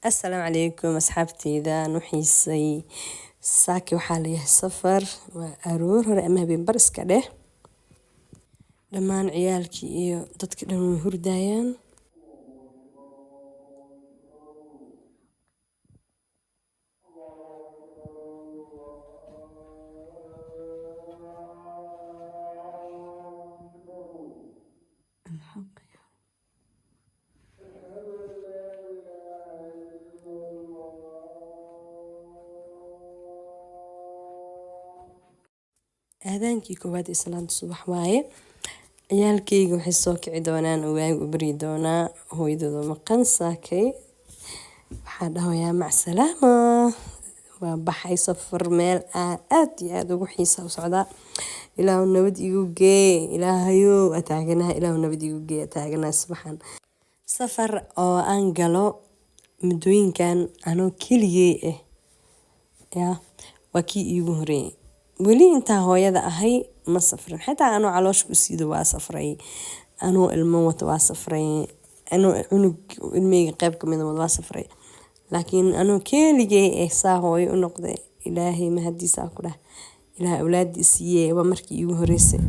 Asalaamu calaykum asxaabteyda, aan u xiisay. Saaki waxaa layahay safar, waa aroor hore ama habeen bar iska dheh. Dhammaan ciyaalkii iyo dadka dhan way hurdayaan. Aadaankii koowaad ee salaada subax waaye. Ciyaalkeyga waxay soo kici doonaan oo waagu u baryi doonaa hooyadooda maqan. Saakay waxaa dhahayaa macsalaama, waa baxay safar meel aad iyo aad ugu xiisa u socdaa. Ilaahu nabad igu gee, ilaahayow ataaganaha, ilaahu nabad igu gee ataaganaha. Subaxan safar oo aan galo muddooyinkan anoo keligey ah yaa waa kii iigu horeeyay. Weli intaa hooyada ahay ma safrin, xitaa anoo caloosha ku siido waa safray, anoo ilmo wato waa safray, anoo cunug ilmeyga qeyb kamid wado waa safray, laakiin anoo keligey ah saa hooyo u noqday, ilaahay mahadiisa ku dhah, ilaahay awlaadii siiyey, waa markii iigu horeysay.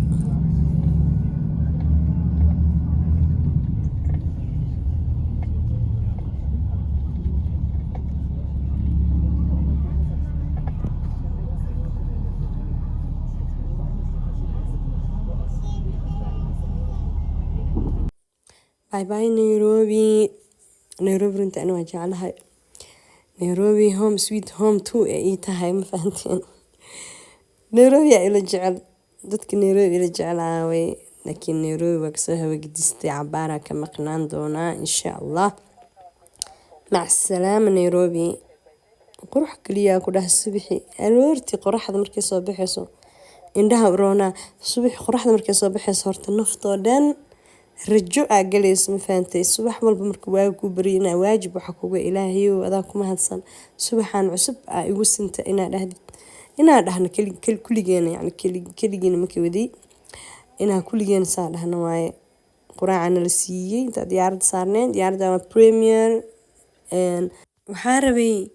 Bye bye Nairobi. Nairobi runtii ani waa jeclahay. Nairobi home sweet home two ee ii tahay, ma fahanteen? Nairobi yaa ila jecel? Dadka Nairobi ila jeclaaway, laakiin Nairobi waa kasoo hawagedistay, cabaaraa ka maqnaan doonaa insha Allah. Macsalaama Nairobi. Qurux kaliyaa ku dhah subaxi aroortii qoraxda markay soo baxayso, indhaha uroonaa. Subaxi qoraxda markay soo baxayso horta naftoo dhan rajo aa galayso, ma fahantay? Subax walba marka waaga kuu baryo inaa waajib waxa kuga ilaahayow adaa ku mahadsan subaxan cusub aa igu sinta inaa dhahdid, inaa dhahno kuligeena, yani keligiina marka waday inaa kuligeena saa dhahno waaye. Quraacana la siiyey intaa diyaaradda saarneen. Diyaaradda waa Premier. Waxaa rabay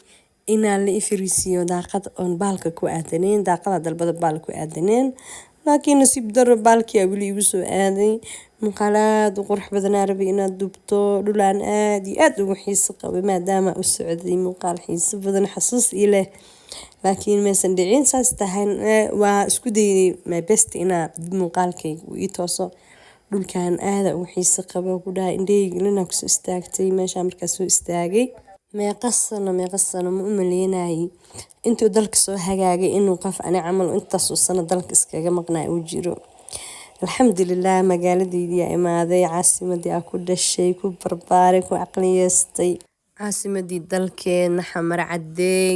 inaa la ifiriisiyo daaqad oon baalka ku aadaneen, daaqada dalbada baal ku aadaneen, laakiin nasiib daro baalkii aa weli igu soo aaday. Muuqaal aad u qurux badanaa rabay inaad dubto, dhulaan aad iyo aad ugu xiiso qabay maadaama u socday, muuqaal xiiso badan xasuus ii leh, laakiin maysan dhicin. Saas tahay waa isku dayay my best inaa muuqaalkayga uu ii tooso. Dhulkan aada ugu xiiso qabo ku dhahay, indhahayga ilana kusoo istaagtay meeshaa markaa soo istaagay. Meeqa sano, meeqa sano, ma u maleynayay intuu dalka soo hagaagay inuu qof ani camal intaasoo sano dalka iskaga maqnaa uu jiro. Alxamdulilah, magaaladeydii aa imaaday, caasimadii aa ku dhashay, ku barbaaray, ku caqliyeystay, caasimadii dalkeena Xamar Cadeey.